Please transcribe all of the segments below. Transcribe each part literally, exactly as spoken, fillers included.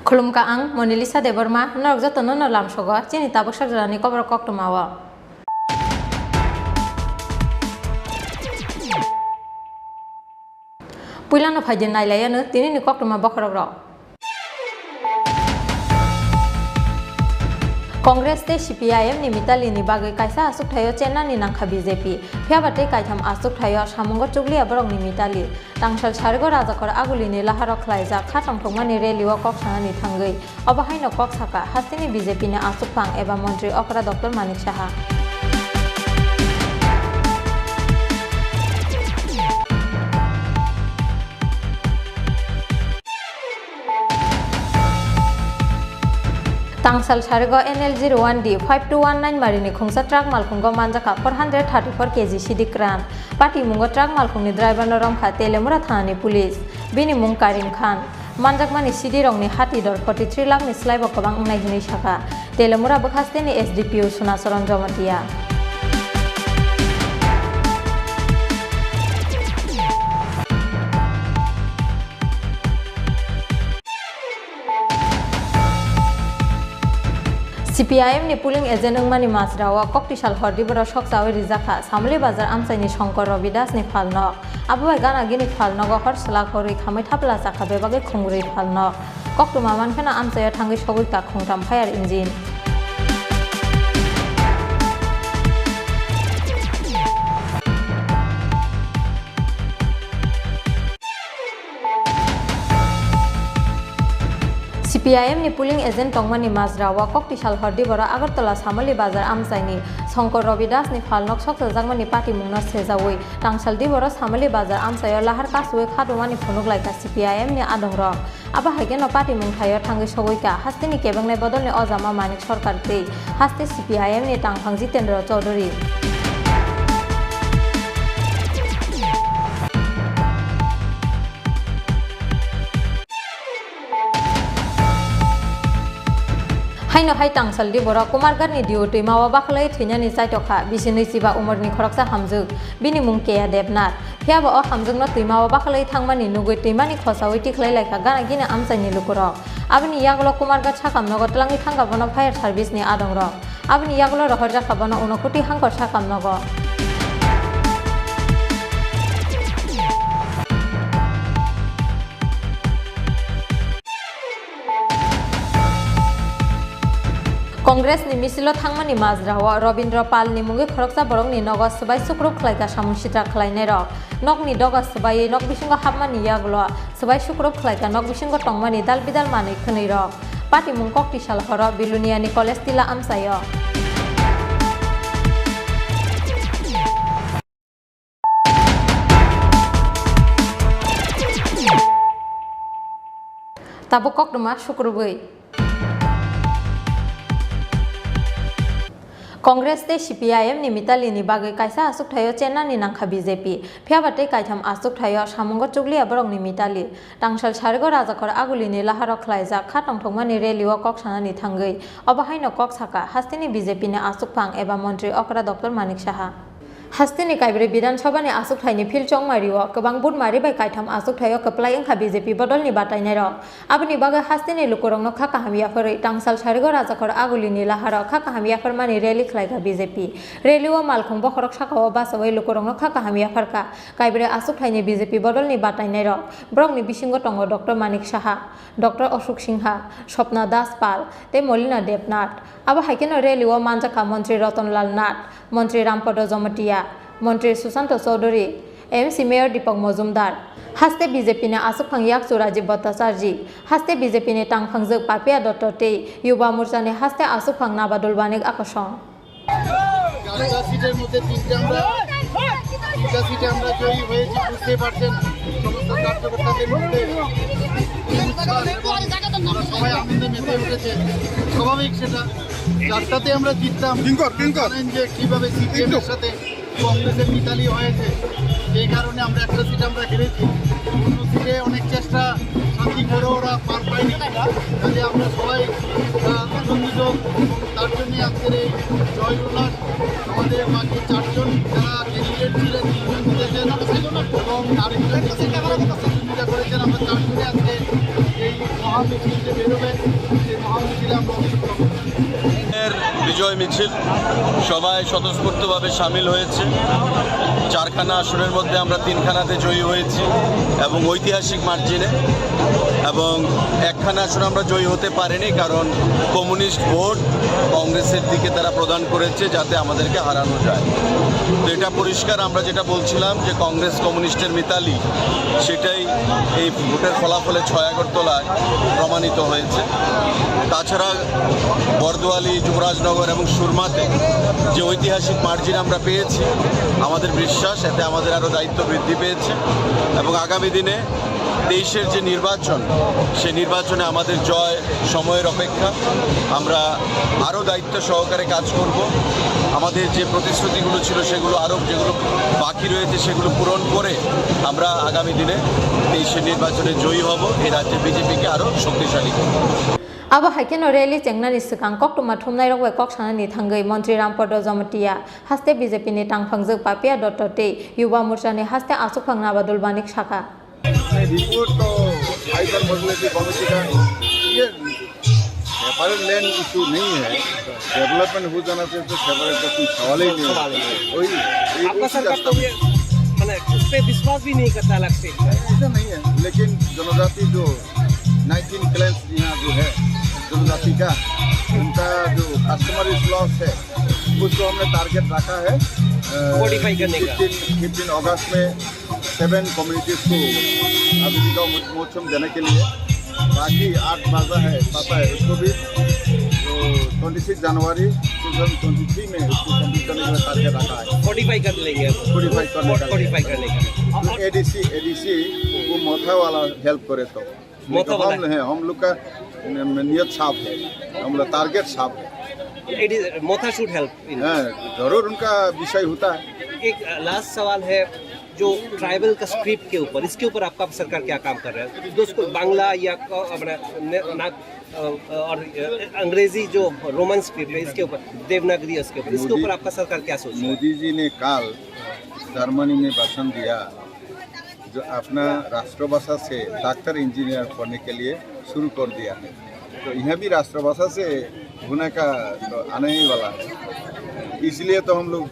Khulumkha, ang Monalisa Debbarma, norok jotono no lamsogo chini tabuk sakjorani koborok koktwmao. Puilano phaidi nailaiano tinini koktwma bokhorokrok. Congress tei C P I M ni mitalini bagwi kaisa achukthaio chennani nangkha B J P. Phiyaba tei kaitham achukthaio samungo chukliya borokni mitali. Tangsal sarigo Rajakhor Agulini laharo khlaijak kha tongthokmani rally-o kok sanani thangwi. Obo haino kok saka, hasteni B J P ni achukphang eba montri okra Doctor Manik Saha. Tangsal sarigo N L zero one D five two one nine marini khungsa truck malkhungo manjakha four hundred thirty-four K G sidi kran. Patimungo truck malkhungni driver no romkha Telemura thanani police. Bini mung Karim Khan. Manjakmani sidirokni hati dor forty three lakhni slaibo kwbang wngnai hwnwi sakha Telemura bwkhasteni S D P O Sunacharan Jamatia. C P I M ni polling agent wngmani majrao koktisal hordi borok sokchawi rijakha Samoli Bazar amchaini Shankar Ravi Das ni phalnok. Abo bai gana gini phalnogo hor swlak horwi khamwi thapla chakha bebagwi khungrwi phalnok. Koktwma mankheno amchaio thangwi sogwi kha khungtham fire engine. C P I M ni polling agent tongmani majrao koktisal hordi borok Agartala Samoli Bazar amchaini Shankar Ravi Das ni phalnok sokchajakmani patimungno sejawi tangsal di borok Samoli Bazar amchaio lahar kasui kha tongmani phunuk laikha C P I M ni adongrok. Abo hai kheno patimung thaio thangwi sogwi kha hasteni kebengnai bodolni ojama Manik Sarkar tei haste C P I M ni tangphang Jitendra Chaudhary. Haino hai tangsal di borok Kumarghat ni Diu twima o bakhwlai thwinani chaitokha bisi nwi chiba umor ni khoroksa hamjwk, bini mung Keya Debnath. Phiyaba o hamjwkno twima o bakhwlai thangmani nugwi twimani khosaui tikhlai laikha gana gini amchaini lukurok. Aboni yagulo Kumarghat sakam nogo twlangwi thangkha bono fire service ni adongrok. Aboni yagulo rohorjakha bono Unokuti Hangkor sakam nogo. Congress ni misilo thangmani majrao Robindra Pal ni mungwi khoroksa borokni nogo swbai sukrup khlaikha samung sitra khlainairok. Nokni doga swbaiwi nok bisingo hapmani yagulo swbai sukrup khlaikha nok bisingo tongmani dal bidal manwi khwnwi rok. Patimung koktisal horo Biluniani College tila amchaio. Tabuk koktwma sukrubwi. Congress tei C P I M ni mitalini bagwi kaisa achukthaio chennani nangkha B J P. Phiyaba tei kaitham achukthaio samungo chukliya borokni mitali. Tangsal sarigo Rajakhor Agulini laharo khlaijak kha tongthokmani rally-o kok sanani thangwi. Obo haino kok saka hasteni B J P ni achukphang eba montri okra Doctor Manik Saha. Hasteni Kaibrwi Bidhan Sabha ni achukthaini phil chongmario kwbang butmari bai kaitham achukthaio kwplai wngkha B J P bodolni batainairok. Aboni bagwi hasteni lukurokno kha kaham yapharwi tangsal sarigo Rajakhor Agulini laharo kha kaham yapharmani rally khlaikha B J P. Rally-o malkhung bokhorok sakao bachaui lukurokno kha kaham yapharkha. Kaibrwi achukthaini B J P bodolni batainairok. Borokni bisingo tongo Doctor Manik Saha, Doctor Ashok Singha, Swapna Das Pal tei Molina Debnath. Abo hai kheno rally-o manjakha Montri Ratan Lal Nath, Montri Rampada Jamatia, Montri Sushanta Chowdhury, M C Mayor Deepak Mojumdar, haste B J P ni aswkphang yakchu Rajiv Bhattacharjee, haste B J P ni tangphangjwk Papiya Dutta tei Yuba Morcha ni haste aswkphang Nabadul Banik Akosong. চারটা সিটের মধ্যে তিনটে আমরা, তিনটা সিটে আমরা জয়ী হয়েছি। বুঝতেই পারছেন সমস্ত কার্যকর্তাদের মধ্যে কি উচ্ছ্বাস এবং আমরা সবাই আনন্দে মেতে উঠেছে। স্বাভাবিক সেটা, চারটাতে আমরা জিততাম। কিঙ্কর, কিঙ্কর। জানেন যে কিভাবে সিপিএম এর সাথে কংগ্রেসের মিতালি হয়েছে, এই কারণে আমরা একটা সিট আমরা হেরেছি। অন্য সিটে অনেক চেষ্টা শান্তি করে ওরা পার পায়নি। কাজে আমরা সবাই, আহ, আনন্দিত এবং তার জন্যই আজকের এই জয় উল্লাস। আমাদের বাকি চারজন যারা ক্যান্ডিডেট ছিলেন, তিনজন জিতেছেন এবং আরেকজন প্রতিদ্বন্দ্বিতা করেছেন। আমরা চারজনে আজকে এই মহামিছিল যে বেরোবে, সেই মহামিছিলে আমরা অংশগ্রহণ করব। এর বিজয় মিছিল সভায় স্বতঃস্ফূর্তভাবে সামিল হয়েছে। চারখানা আসনের মধ্যে আমরা তিনখানাতে জয়ী হয়েছি এবং ঐতিহাসিক মার্জিনে, এবং একখানা আসন আমরা জয়ী হতে পারিনি, কারণ কমিউনিস্ট ভোট কংগ্রেসের দিকে তারা প্রদান করেছে, যাতে আমাদেরকে হারানো যায়। তো এটা পরিষ্কার, আমরা যেটা বলছিলাম যে কংগ্রেস কমিউনিস্টের মিতালি, সেটাই এই ভোটের ফলাফলে ছয় আগরতলায় প্রমাণিত হয়েছে। তাছাড়া বর্দোয়ালি, যুবরাজনগর এবং সুরমাতে যে ঐতিহাসিক মার্জিন আমরা পেয়েছি, আমাদের বিশ্বাস এতে আমাদের আরও দায়িত্ব বৃদ্ধি পেয়েছে এবং আগামী দিনে তেইশের যে নির্বাচন, সেই নির্বাচনে আমাদের জয় সময়ের অপেক্ষা। আমরা আরও দায়িত্ব সহকারে কাজ করব। আমাদের যে প্রতিশ্রুতিগুলো ছিল, সেগুলো আরও যেগুলো বাকি রয়েছে, সেগুলো পূরণ করে আমরা আগামী দিনে তেইশের নির্বাচনে জয়ী হব, এই রাজ্যে বিজেপিকে আরও শক্তিশালী করব। Abo hai kheno rally chengnani swkang koktwma thumnairok bai kok sanani thangwi Montri Rampada Jamatia haste B J P ni tangphangjwk Papiya Dutta tei Yuba Morcha ni haste aswkphang Nabadul Banik sakha. नहीं, रिपोर्ट तो आइसर मसले की कमेटी का ये separate land issue नहीं है। डेवलपमेंट हो जाना चाहिए तो सेपरेट का कोई सवाल ही नहीं है। वही, ये आपका उसी सरकार रास्ता तो में ये, मतलब, उस पे विश्वास भी नहीं करता अलग से। ऐसा नहीं है, लेकिन जनजाति जो नाइनटीन क्लैंस यहाँ जो है जनजाति का, उनका जो कस्टमरी लॉस है, उसको हमने टारगेट रखा है। अ, फोर्टी फ़ाइव करने का। फिफ्टीन, फिफ्टीन अगस्त में सेवन कम्युनिटीज को आजीविका मो-, मोक्षम देने के लिए। बाकी आठ बचा है, बचा है, उसको भी, तो ट्वेंटी सिक्स जनवरी टू थाउजेंड ट्वेंटी थ्री में उसको कंप्लीट करने का टारगेट रखा है। फोर्टी फ़ाइव कर लेंगे अब। फोर्टी फ़ाइव करने का। फोर्टी फ़ाइव करने का। तो एडीसी, एडीसी वो मोथा वाला हेल्प करे तो। मोथा वाला। नहीं है, हम लोग का न-, नियत साफ है, हम लोग टारगेट साफ है। एडी-, मोथा शुड हेल्प इन। हाँ, जरूर उनका विषय होता है। एक लास्ट सवाल है, जो ट्राइबल का स्क्रिप्ट के ऊपर, इसके ऊपर आपका सरकार क्या काम कर रहा है? दोस्त को बांग्ला या क-, अपना न-, ना, अ, और, अ, अंग्रेजी जो रोमन स्क्रिप्ट है, इसके ऊपर, देवनागरी, इसके ऊपर, इसके मोदी, ऊपर आपका सरकार क्या सोच रहा है? मोदी जी ने कल जर्मनी में भाषण दिया, जो अपना राष्ट्रभाषा से डॉक्टर इंजीनियर पढ़ने के लिए शुरू कर दिया है। तो यहाँ भी राष्ट्रभाषा से होने का तो आने ही वाला है। इसलिए तो हम लोग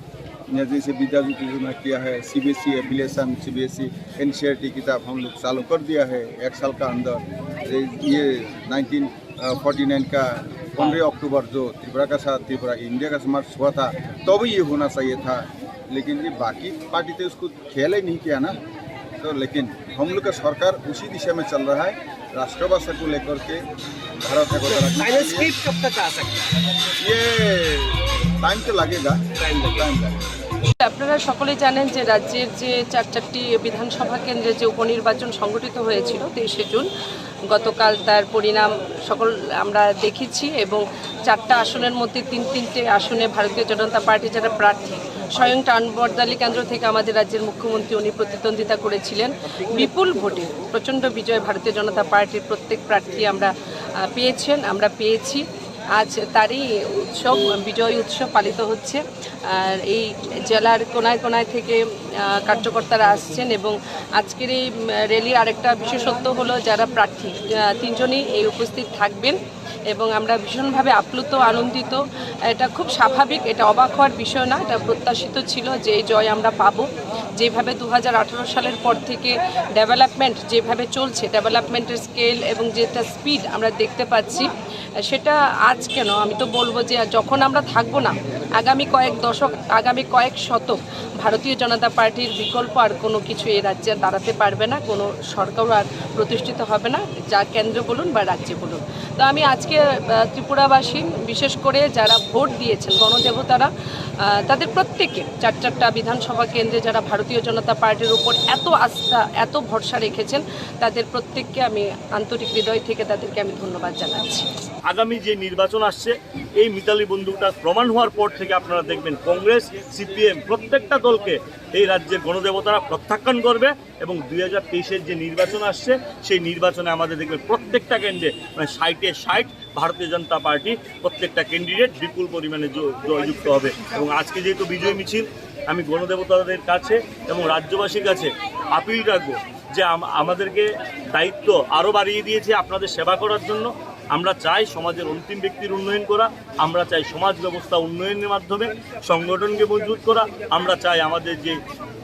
ने जैसे विद्या ज्योति योजना किया है, सीबीएसई एफिलिएशन, सीबीएसई एनसीईआरटी किताब हम लोग चालू कर दिया है एक साल का अंदर। ये, ये नाइनटीन फोर्टी नाइन का पंद्रह अक्टूबर जो त्रिपुरा का साथ, त्रिपुरा इंडिया का समाज हुआ था, तभी ये होना चाहिए था। लेकिन ये बाकी पार्टी तो उसको ख्याल ही नहीं किया ना। तो लेकिन हम लोग का सरकार उसी दिशा में चल रहा है, राष्ट्रभाषा को लेकर के भारत का गोता रखने के फाइनल लिए। स्क्रिप्ट कब तक आ सकता है? ये टाइम तो लगेगा। टाइम लगेगा। टाइम लगेगा। আপনারা সকলেই জানেন যে রাজ্যের যে চার চারটি বিধানসভা কেন্দ্রে যে উপনির্বাচন সংগঠিত হয়েছিল তেইশে জুন, গতকাল তার পরিণাম সকল আমরা দেখেছি এবং চারটা আসনের মধ্যে তিন তিনটে আসনে ভারতীয় জনতা পার্টি যারা প্রার্থী, স্বয়ং টাউন বর্দালি কেন্দ্র থেকে আমাদের রাজ্যের মুখ্যমন্ত্রী উনি প্রতিদ্বন্দ্বিতা করেছিলেন বিপুল ভোটে। প্রচণ্ড বিজয় ভারতীয় জনতা পার্টির প্রত্যেক প্রার্থী আমরা, আহ, পেয়েছেন, আমরা পেয়েছি। আজ তারই উৎসব, বিজয় উৎসব পালিত হচ্ছে। আর এই জেলার কোনায় কোনায় থেকে, আহ, কার্যকর্তারা আসছেন এবং আজকের এই, উম, র্যালির আরেকটা বিশেষত্ব হলো যারা প্রার্থী, আহ, তিনজনই এই উপস্থিত থাকবেন এবং আমরা ভীষণভাবে আপ্লুত, আনন্দিত। এটা খুব স্বাভাবিক, এটা অবাক হওয়ার বিষয় না, এটা প্রত্যাশিত ছিল যে এই জয় আমরা পাবো। যেভাবে দু হাজার আঠারো সালের পর থেকে ডেভেলপমেন্ট যেভাবে চলছে, ডেভেলপমেন্টের স্কেল এবং যেটা স্পিড আমরা দেখতে পাচ্ছি, সেটা আজ কেন, আমি তো বলবো যে যখন আমরা থাকবো না, আগামী কয়েক দশক, আগামী কয়েক শতক ভারতীয় জনতা পার্টির বিকল্প আর কোনো কিছু এই রাজ্যে দাঁড়াতে পারবে না, কোনো সরকারও আর প্রতিষ্ঠিত হবে না, যা কেন্দ্র বলুন বা রাজ্যে বলুন। তো আমি আজকে, আহ, ত্রিপুরাবাসী, বিশেষ করে যারা ভোট দিয়েছেন গণদেবতারা, আহ, তাদের প্রত্যেকে, চার চারটা বিধানসভা কেন্দ্রে যারা ভারতীয় জনতা পার্টির উপর এত আস্থা, এত ভরসা রেখেছেন, তাদের প্রত্যেককে আমি আন্তরিক হৃদয় থেকে তাদেরকে আমি ধন্যবাদ জানাচ্ছি। আগামী যে নির্বাচন আসছে, এই মিতালি বন্দ্যোপাধ্যায় প্রমাণ হওয়ার পর থেকে আপনারা দেখবেন কংগ্রেস, সিপিএম প্রত্যেকটা দলকে এই রাজ্যের গণদেবতারা প্রত্যাখ্যান করবে এবং দুই হাজার তেইশের যে নির্বাচন আসছে, সেই নির্বাচনে আমাদের দেখবেন প্রত্যেকটা কেন্দ্রে মানে ষাটে ষাট ভারতীয় জনতা পার্টি প্রত্যেকটা ক্যান্ডিডেট বিপুল পরিমাণে জ-, জয়যুক্ত হবে। এবং আজকে যেহেতু বিজয় মিছিল, আমি গণদেবতাদের কাছে এবং রাজ্যবাসীর কাছে আপিল রাখবো যে আম-, আমাদেরকে দায়িত্ব আরও বাড়িয়ে দিয়েছে আপনাদের সেবা করার জন্য। আমরা চাই সমাজের অন্তিম ব্যক্তির উন্নয়ন করা, আমরা চাই সমাজ ব্যবস্থা উন্নয়নের মাধ্যমে সংগঠনকে মজবুত করা। আমরা চাই আমাদের যে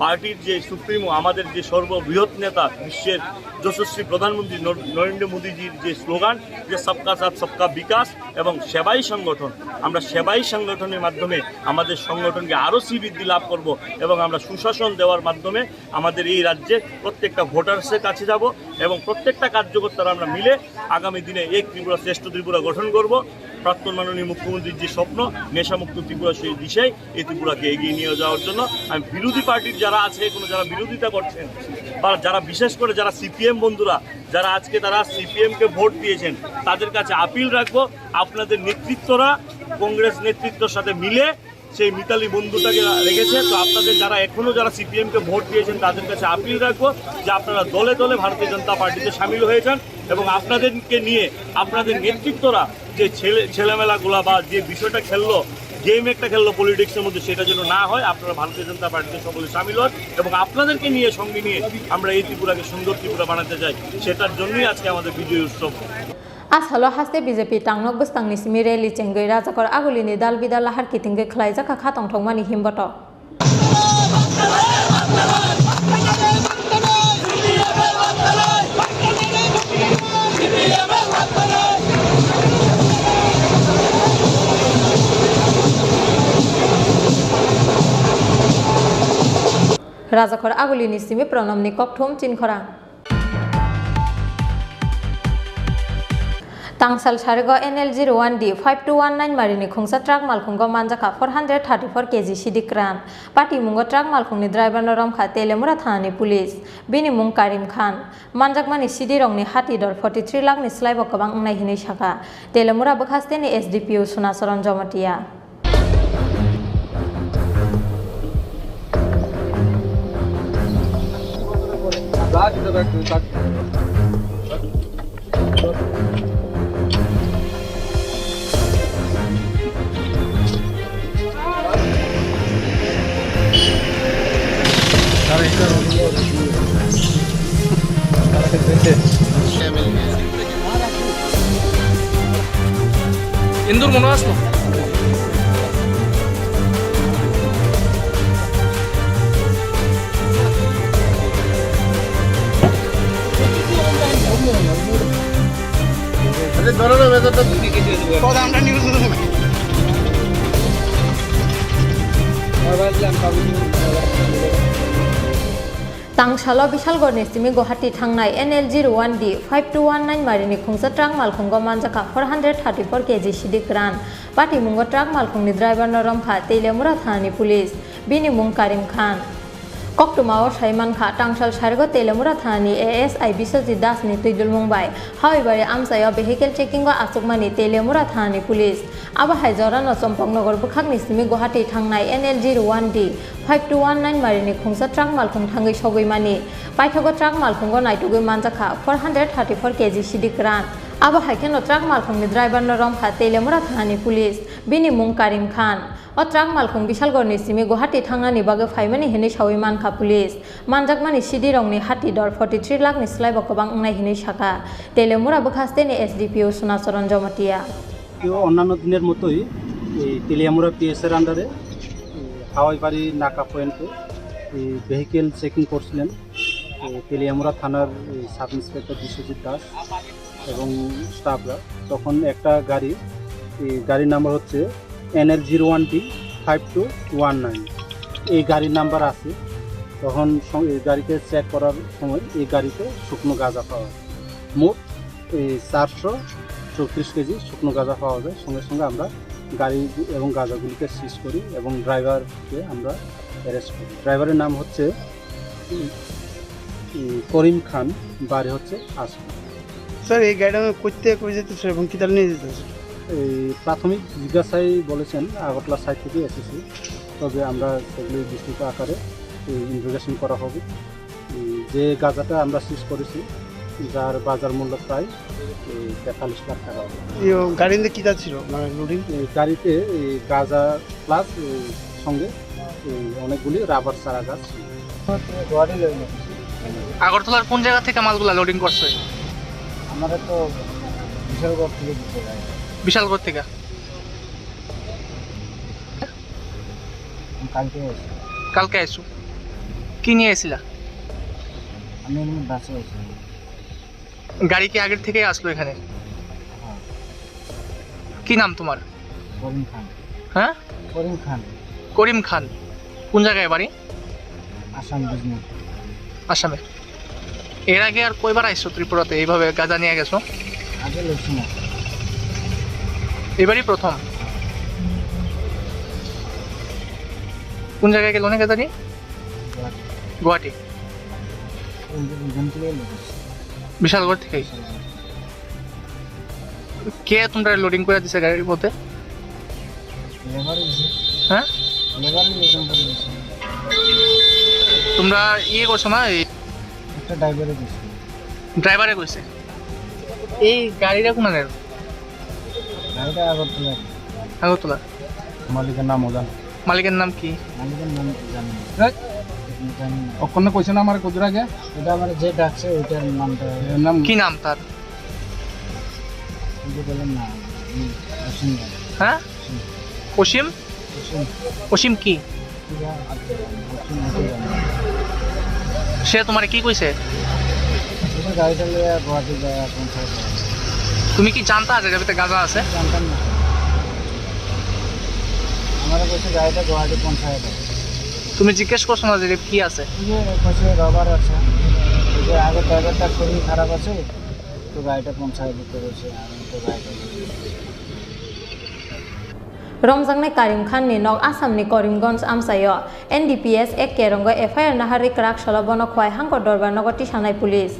পার্টির যে সুপ্রিমো, আমাদের যে সর্ববৃহৎ নেতা, বিশ্বের যশস্বী প্রধানমন্ত্রী নর-, নরেন্দ্র মোদীজির যে স্লোগান যে সবকা সাথ সবকা বিকাশ এবং সেবাই সংগঠন, আমরা সেবাই সংগঠনের মাধ্যমে আমাদের সংগঠনকে আরও শ্রীবৃদ্ধি লাভ করব এবং আমরা সুশাসন দেওয়ার মাধ্যমে আমাদের এই রাজ্যে প্রত্যেকটা ভোটার্সের কাছে যাব এবং প্রত্যেকটা কার্যকর্তারা আমরা মিলে আগামী দিনে এক ত্রিপুরা শ্রেষ্ঠ ত্রিপুরা গঠন করব। প্রাক্তন মাননীয় মুখ্যমন্ত্রীর যে স্বপ্ন, নেশামুক্ত ত্রিপুরা, সেই দিশায় এই ত্রিপুরাকে এগিয়ে নিয়ে যাওয়ার জন্য আমি বিরোধী পার্টির যারা আছে, কোনো যারা বিরোধিতা করছেন বা যারা, বিশেষ করে যারা সিপিএম বন্ধুরা, যারা আজকে তারা সিপিএমকে ভোট দিয়েছেন, তাদের কাছে আপিল রাখবো, আপনাদের নেতৃত্বরা কংগ্রেস নেতৃত্বর সাথে মিলে সেই মিতালি বন্দ্যোপাধ্যায়কে রেখেছে। তো আপনাদের যারা এখনো যারা সিপিএমকে ভোট দিয়েছেন, তাদের কাছে আপিল রাখবো যে আপনারা দলে দলে ভারতীয় জনতা পার্টিতে সামিল হয়ে যান এবং আপনাদেরকে নিয়ে, আপনাদের নেতৃত্বরা যে ছেলে, ছেলেমেলাগুলা বা যে বিষয়টা খেললো, গেম একটা খেললো পলিটিক্সের মধ্যে, সেটা যেন না হয়। আপনারা ভারতীয় জনতা পার্টিতে সকলে সামিল হন এবং আপনাদেরকে নিয়ে, সঙ্গে নিয়ে আমরা এই ত্রিপুরাকে সুন্দর ত্রিপুরা বানাতে চাই। সেটার জন্যই আজকে আমাদের বিজয় উৎসব। Asalo haste B J P tangnok bwskangni simi rally chengwi Rajakor Agulini dal bidal lahar kitingwi khlaijak kha tongthokmani himbotok. Rajakor Agulini simi Pranamni kokthum chinkhorang. Tangsal Sarigo N L zero one D five two one nine marini khungsa truck malkhungo manjakha four hundred thirty-four K G sidi kran. Patimungo truck malkhungni driver no romkha Telemura thanani police. Bini mung Karim Khan. Manjakmani sidi rokni hati dor forty-three lakh ni slaibo kwbang wngnai hinwi sakha. Telemura bwkhasteni S D P O Sunacharan Jomotia. Indur mono asno. Tangsalo Bishalgarhni simi Guwahati thangnai N L zero one D five two one nine marini khungsa truck malkhungo manjakha four hundred thirty-four K G sidi kran. Patimungo truck malkhungni driver no romkha Telemura thanani police. Bini mung Karim Khan. Koktwmao sai mankha, Tangsal Sarigo Telemura thanani A S I Biswajit Das ni twidulmung bai Hawibari amchaio vehicle checking o achukmani Telemura thanani police. Abo hai jorano Chompoknagar bwkhakni simi Guwahati thangnai N L zero one D five two one nine marini khungsa truck malkhung thangwi sogwi mani. Paithago truck malkhungo naitugwi manjakha four hundred thirty-four K G sidi kran. Abo hai kheno truck malkhungni driver no romkha Telemura thanani police. Bini mung Karim Khan. O truck malkhung Bishalgarhni simi Guwahati thangnani bagwi phaimani hinwi sawi mankha police. Manjakmani sidirokni hati dor forty-three lakh ni slaibo kwbang wngnai hinwi sakha Telemura bwkhasteni S D P O Sunacharan Jomotia. তো অন্যান্য দিনের মতোই এই তেলিয়ামুড়া পিএস এর আন্ডারে হাওয়াইবাড়ি নাকা পয়েন্টে এই ভেহিকেল চেকিং করছিলেন এই তেলিয়ামুড়া থানার এই সাব ইন্সপেক্টর বিশ্বজিৎ দাস এবং স্টাফরা। তখন একটা গাড়ি, এই গাড়ির নাম্বার হচ্ছে N L zero one D five two one nine, এই গাড়ির নাম্বার আছে। তখন স-, এই গাড়িতে চেক করার সময় এই গাড়িতে শুকনো গাঁজা পাওয়া যায়। মোট এই চারশো চৌত্রিশ কেজি শুকনো গাঁজা পাওয়া যায়। সঙ্গে সঙ্গে আমরা গাড়ি এবং গাঁজাগুলিকে সিজ করি এবং ড্রাইভারকে আমরা অ্যারেস্ট করি। ড্রাইভারের নাম হচ্ছে, উম, উম, করিম খান, বাড়ি হচ্ছে আসমা। স্যার, এই গাড়িটা আমি করতে করে যেতে স্যার এবং কিতাল নিয়ে যেতে স্যার? এই প্রাথমিক জিজ্ঞাসায় বলেছেন আগরতলা সাইড থেকে এসেছে, তবে আমরা সেগুলি বিস্তৃত আকারে এই ইন্টারোগেশন করা হবে। উম, যে গাঁজাটা আমরা সিজ করেছি, যার বাজার মূল্য প্রায় এই তেতাল্লিশ লাখ টাকা। ইয়ো, গাড়িতে কিতা ছিল, মানে লোডিং? এই গাড়িতে এই গাঁজা প্লাস এই সঙ্গে এই অনেকগুলি রাবার চারা গাছ ছিল। আগরতলার কোন জায়গা থেকে মালগুলা লোডিং করছে? আমরা তো বিশালগড় থেকে দিতে যাই। বিশালগড় থেকে? আমি কালকে এসে। কালকে আইছো? কি নিয়ে আইছিলা? আমি এমনি বাসে এসে। গাড়ি কি আগের থেকে আসলো এখানে? হ্যাঁ। কি নাম তোমার? করিম খান। হ্যাঁ? করিম খান। করিম খান। কোন জায়গায় বাড়ি? আসাম বিজনেস। আসামে। এর আগে আর কয়বার আইছো ত্রিপুরাতে এইভাবে গাঁজা নিয়ে গেছো? আগে লইছি না। এবারই প্রথম। কোন জায়গায় গেল না গাঁজা নিয়ে? গুয়াহাটি। গুয়াহাটি। ওই যে ওইখান থেকে লইছি। বিশালগড় থেকে? বিশালগড়। কে তোমরা লোডিং করে দিছে গাড়ির মধ্যে? লেবার দিছে। হ্যাঁ? লেবার লোডিং করে দিছে। তোমরা ইয়ে করছো না, এই একটা ড্রাইভারে দিছে। ড্রাইভারে কইছে। এই গাড়িটা কোন আনের? গাড়িটা আগরতলা। আগরতলা। মালিকের নাম ওজান। মালিকের নাম কি? মালিকের নাম কি জানি না। এই! জানি না। ওখানে কইছে না আমার কুদুর আগে? এটা আমার যে ডাকছে ওইটার নামটা। এর নাম কি নাম তার? কিন্তু বললাম না, হুম, অসীম জানে। হ্যাঁ? অসীম। অসীম? অসীম কি? কি জানি? অসীম ওইটাই জানে। সে তোমারে কি কইছে? সেটা গাড়িটা লইয়া গুয়াহাটি যায় এখন। তুমি কি জানতা যে এটার ভিতরে গাঁজা আছে? জানতাম না। আমারে কইছে গাড়িটা গুয়াহাটি পৌঁছায় দাও। তুমি জিজ্ঞেস করছো না যে এটা কি আছে? এই যে কইছে রাবার আছে। এই যে আগে ড্রাইভারটা শরীর খারাপ আছে, তো গাড়িটা পৌঁছায় দিতে কইছে, আমি তো গাড়িটা নিয়ে গেছি। Romjaknai Karim Khan ni nok Assam ni Karimganj amchai o N D P S Act kerong o F I R naharwi kwrak salo bono Khowai Hangkor Dorbar nogo tisanai police.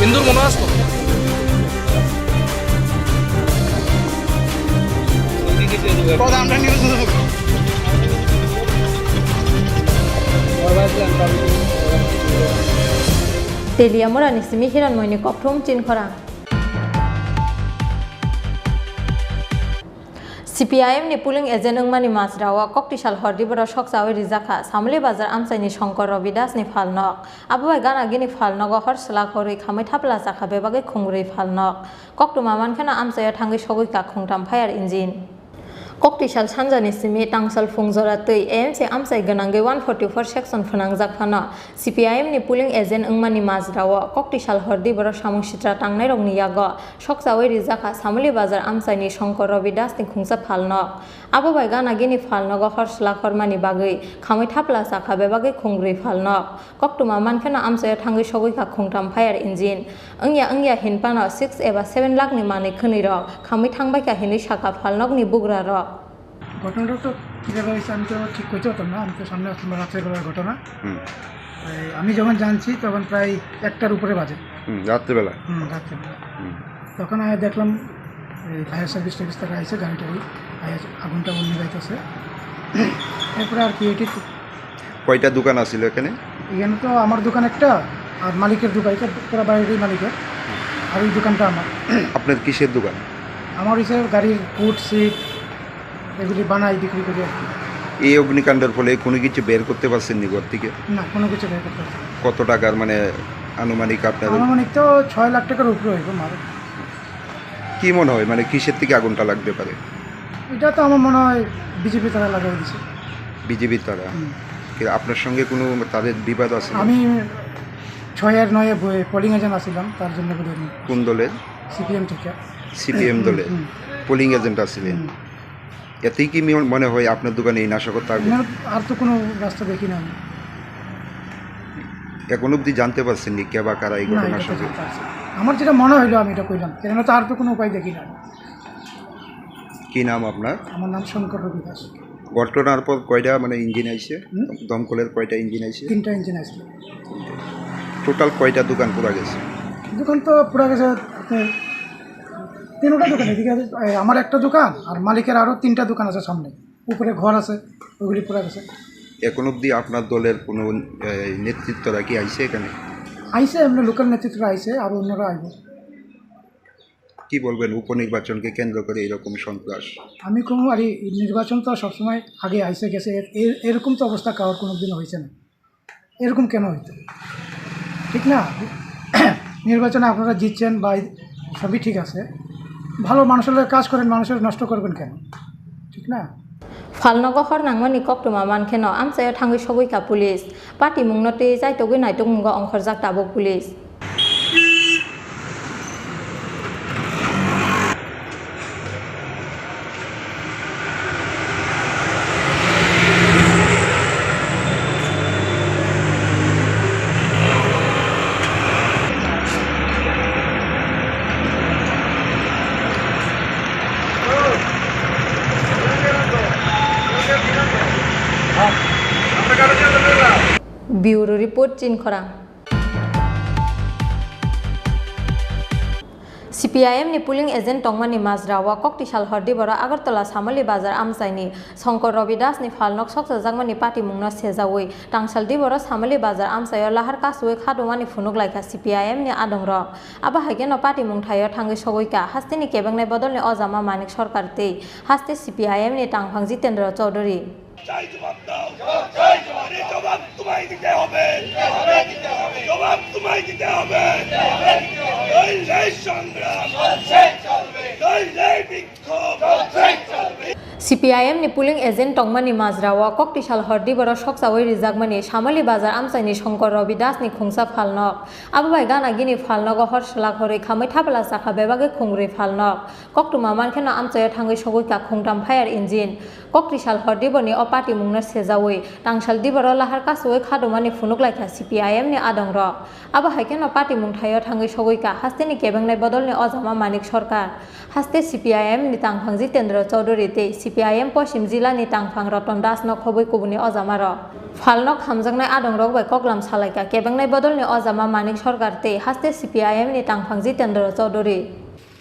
ইন্দুর মনে আসতো। Teliamura ni simi Hiranmoyni kokthum Chinkhorang. C P I M ni polling agent wngmani majra o koktisal hordi borok sokchawi rijak kha Samoli Bazar amchaini Shankar Ravi Das ni phalnok. Abo bai gana gini phalnogo hor swlak horwi khamwi thapla chakha bebagwi khungrwi phalnok. Koktwma mankheno amchaio thangwi sogwi kha khungtham fire engine. Koktisal sanjani simi tangsal phungjora twi A M C amchai gwnangwi one forty-four section phwnangjak phano C P I M ni polling agent wngmani majra o koktisal hordi borok samung sitra tangnairokni yago sokchawi rijak kha Samoli Bazar amchaini Shankar Ravi Das ni khungsa phalnok. Abo bai gana gini phalnogo hor swlak hormani bagwi khamwi thapla chakha bebagwi khungrwi phalnok. Koktwma mankheno amchaio thangwi sogwi kha khungtham fire engine. Wngya wngya hinphano six eba seven lakh ni manwi khwnwi rok khamwi thangbai kha hinwi sakha phalnokni bugrarok. ঘটনাটা তো কীভাবে হয়েছে আমি তো ঠিক করতে পারতাম না, আমি তো সামনে আসলাম রাত্রেবেলার ঘটনা। হুম। এই আমি যখন জানছি তখন প্রায় একটার উপরে বাজে। হুম, রাত্রেবেলা? হুম, রাত্রেবেলা। হুম। তখন আমি দেখলাম এই ফায়ার সার্ভিস টার্ভিস তারা আইসে, গাড়ি টাড়ি, ফায়ার আগুনটা নিভাইতেছে। এরপরে আর কি এটি তো কয়টা দোকান আছিল এখানে? এখানে তো আমার দোকান একটা, আর মালিকের দোকান, এটা পুরো বাড়িরই মালিকের, আর ওই দোকানটা আমার। আপনার কিসের দোকান? আমার হচ্ছে গাড়ির হুড, সিট, এগুলি বানাই, বিক্রি করি আর কি। এই অগ্নিকাণ্ডের ফলে কোনো কিছু বের করতে পারছেননি ঘর থেকে? না, কোনো কিছু বের করতে পারছি না। কত টাকার, মানে, আনুমানিক আপনার? আনুমানিক তো ছয় লাখ টাকার উপরে হইব মাল। কি মনে হয়, মানে, কিসের থেকে আগুনটা লাগতে পারে? এটা তো আমার মনে হয় বিজেপি তারা লাগাই দিছে। বিজেপি তারা? হুম। কি আপনার সঙ্গে কোনো তাদের বিবাদ আছে? আমি ছয় আর নয় পোলিং এজেন্ট আছিলাম, তার জন্য বলে আমি কোন দলের? সিপিএম থেকে। সিপিএম দলের হুম। পোলিং এজেন্ট আছিলেন? হুম। এতেই কি মি-, মনে হয় আপনার দোকানে এই নাশকতা আগুন? না, আর তো কোনো রাস্তা দেখি না আমি। এখন অবধি জানতে পারছেন নি কে বা কারা এই না, ঘটনার এটা তো সঙ্গে? জানতে পারছি না। আমার যেটা মনে হইলো আমি এটা কইলাম, কেননা তো আর তো কোনো উপায় দেখি না। কি নাম আপনার? আমার নাম শঙ্কর রবি দাস। ঘটনার পর কয়টা, মানে, ইঞ্জিন আইছে? হুম? দমকলের কয়টা ইঞ্জিন আইছে? তিনটা ইঞ্জিন আসলো। টোটাল কয়টা দোকান পুরা গেছে? দোকান তো পুরা গেছে, আপনি তিনটা দোকান, এদিকে আছে, এই, আমার একটা দোকান আর মালিকের আরো তিনটা দোকান আছে সামনে, উপরে ঘর আছে, ওগুলি পুরা গেছে। এখন অবধি আপনার দলের কোনো, এ, নেতৃত্বরা কি আইছে এখানে? আইছে, এমনি লোকাল নেতৃত্বরা আইছে, আর অন্যরা আইব। কি বলবেন উপনির্বাচনকে কেন্দ্র করে এরকম সন্ত্রাস? আমি কোনো, আরে, নির্বাচন তো সবসময় আগে আইসে গেছে, এর-, এর-, এরকম তো অবস্থা কারোর কোনো দিন হয়েছে না। এরকম কেন হইতো? ঠিক না? নির্বাচনে আপনারা জিতছেন বা এই সবই ঠিক আছে, ভালো মানুষের লগে কাজ করেন, মানুষের নষ্ট করবেন কেন? ঠিক না? Phalnogo hor nangmani koktwma mankheno amchaio thangwi sogwi ka police. Patimungno twi chaitogwi naitukmungo ongkhorjak tabuk police. Bureau report, Chinkhorang. C P I M ni polling agent tongmani majra o koktisal hor diboro Agartala Samali Bazar amchaini Shankar Ravi Das ni phalnok sokchajakmani patimungno sejaui tangsal diboro Samali Bazar amchaio lahar kasui kha tongmani phunuk laikha C P I M ni adongrok. Abo hai kheno patimung thaio thangwi sogwi ka hasteni kebengnai bodolni ojama Manik Sarkar tei haste C P I M ni tangphang Jitendra Chaudhury. চাই জবাব দাও। জবাব চাই, জবাব। আরে জবাব তোমায় দিতে হবে। দিতে হবে, দিতে হবে। জবাব তোমায় দিতে হবে। দিতে হবে, দিতে হবে। নইলে সংগ্রাম। চলছে, চলবে। নইলে বিক্ষোভ। চলছে, চলবে। C P I M ni polling agent tongmani majra o koktisal hor diboro sokchaui rijakmani Samali Bazar amchaini Shankar Ravi Das ni khungsa phalnok. Abo bai gana gini phalnogo hor swlak horwi khamwi thabla chakha bebagwi khungrwi phalnok. Koktwma mankheno amchaio thangwi sogwi ka khungtham fire engine. Koktisal hor diboni o patimungno sejaui, tangsal diboro lahar kasui kha tongmani phunuk laikha C P I M ni adongrok. Abo hai kheno patimung thaio thangwi sogwi ka hasteni kebengnai bodolni ojama Manik Sarkar. Haste C P I M ni tangphang Jitendra Chaudhury tei C P I M Poschim jilani tangphang Ratan Das no khobwi kubuni ojamarok. Phalnok hamjaknai adongrok bai koklam salaikha kebengnai bodolni ojama Manik Sarkar tei haste C P I M ni tangphang Jitendra Chaudhury.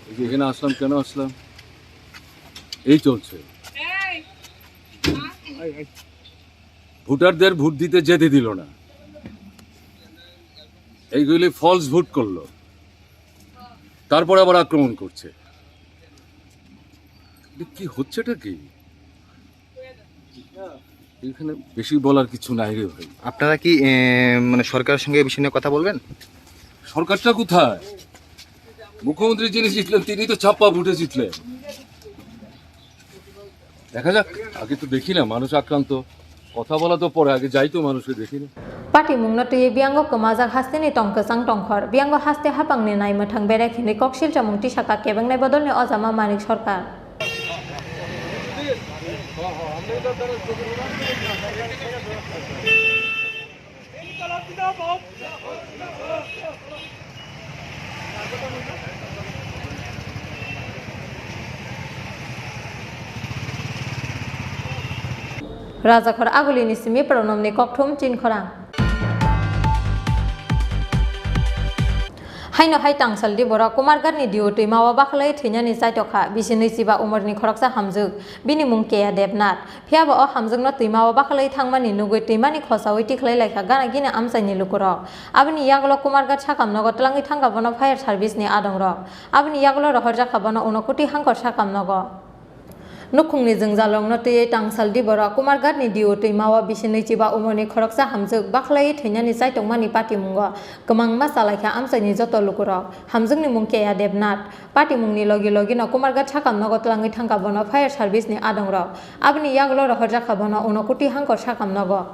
এই যে এখানে আসলাম, কেন আসলাম? এই চলছে। ভোটারদের ভোট দিতে যেতে দিল না, এইগুলি ফলস ভোট করলো, তারপরে আবার আক্রমণ করছে। এটা কি হচ্ছেটা কি? এখানে বেশি বলার কিছু নাই রে ভাই। আপনারা কি, এ, মানে, সরকারের সঙ্গে এ বিষয় নিয়ে কথা বলবেন? সরকারটা কোথায়? মুখ্যমন্ত্রী যিনি জিতলেন, তিনি তো ছাপ্পা ভোটে জিতলেন। দেখা যাক, আগে তো দেখি না মানুষ আক্রান্ত, কথা বলা তো পরে, আগে যাই তো মানুষকে দেখি না। Patimungno twiwi biyango kwmajak hasteni tong kwchang tongkhor, biyango haste hapangni naimwthang berek hinwi koksil chamung tisaka kebengnai bodolni ojama Manik Sarkar. Rajakhor Agulini simi Pranamni kokthum Chinkhorang. Haino hai tangsal di borok Kumarghatni Diu twima o bakhwlai thwinani chaitokha, bisi nwi chiba umorni khoroksa hamjwk, bini mung Keya Debnath. Phiya bo o hamjwkno twima o bakhwlai thangmani nugwi twimani khosaui tikhlai laikha gana gini amchaini lukurok. Aboni yagulo Kumarghat sakamnogo twlangwi thangkha bono fire service ni adongrok. Aboni yagulo rohorjakha bono Unakoti Hangkor sakamnogo. Nukhungni jwngjalrokno twiwi tangsal di borok. Kumarghatni D O twimao bisi nwichiba umorni khoroksa hamjwk bakhlaiwi thwinani chaitokmani patimungo kwmangma chalaikha amchaini joto lukurok. Hamjwkni mung Keya Debnath. Patimungni logi logino Kumarghat sakam nogo twlangwi thangkha bono fire service ni adongrok. Aboni yagulo rohorjakha bono Unakoti Hangkor sakam nogo.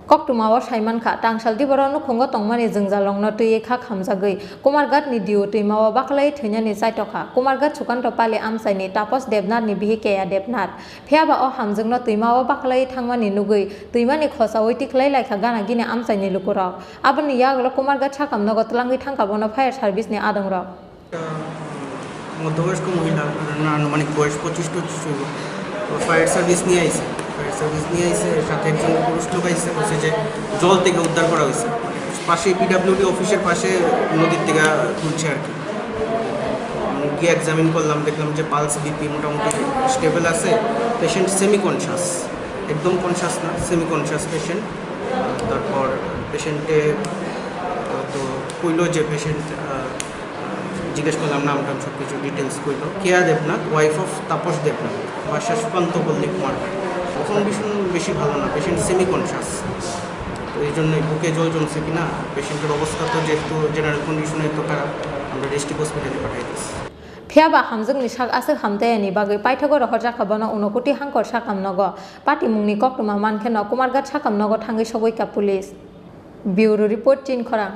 Koktwmao saimankha, tangsal di borok nukhungo tongmani jwngjalrokno twiwi kha khamjagwi Kumarghatni D O twimao bakhlaiwi thwinani chaitokha. Kumarghat Sukanto Pali amchaini Tapos Debnathni bihik Keya Debnath. Phiyaba o hamjwkno twimao bakhlaiwi thangmani nugwi twimani khosaui tikhlai laikha gana gini amchaini lukurok. Aboni yagulo Kumarghat sakam nogo twlangwi thangkha bono fire service ni adongrok. একটা মধ্যবয়স্ক মহিলা, ওনার আনুমানিক বয়স পঁচিশ টচিশ হইব। তো fire service নিয়ে আইছে, ফায়ার সার্ভিস নিয়ে আইছে, সাথে একজন পুরুষ লোক আইছে, বলছে যে জল থেকে উদ্ধার করা হয়েছে, পাশে পিডাব্লিউডি অফিসের পাশে নদীর থেকে তুলছে আর কি। উম, গিয়ে এক্সামিন করলাম, দেখলাম যে পালস বিপি মোটামুটি স্টেবল আছে, পেশেন্ট সেমি কনশাস, একদম কনশাস না, সেমি কনশাস পেশেন্ট। তারপর পেশেন্টে তো কইলো যে পেশেন্ট জিজ্ঞেস করলাম নাম টাম সব কিছু ডিটেলস কইলো। কেয়া দেবনাথ, ওয়াইফ অফ তাপস দেবনাথ, বাসা সুকান্ত পল্লী কুমার। কন্ডিশন বেশি ভালো না, পেশেন্ট সেমি কনশাস। তো এই জন্যই বুকে জল জমছে কিনা, পেশেন্টের অবস্থা তো যেহেতু জেনারেল কন্ডিশনে তো খারাপ, আমরা ডিস্ট্রিক্ট হসপিটালে পাঠাই দিচ্ছি। Phiyaba hamjwkni sak aswk hamtaiani bagwi paithago rohorjakha bono Unakoti Hangkor sakam nogo. Patimungni koktwma mankheno Kumarghat sakam nogo thangwi sogwi kha police. Bureau report, Chinkhorang.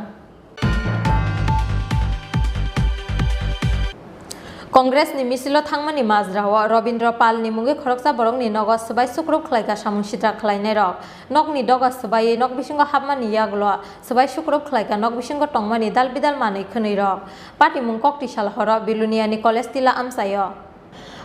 Congress ni misilo thangmani majrao Robindra Pal ni mungwi khoroksa borokni nogo swbai sukrup khlaikha samung sitra khlainairok. Nokni doga swbaiwi nok bisingo hapmani yagulo swbai sukrup khlaikha nok bisingo tongmani dal bidal manwi khwnwirok. Patimung kokti sal horo Biluniani college tila amchaio.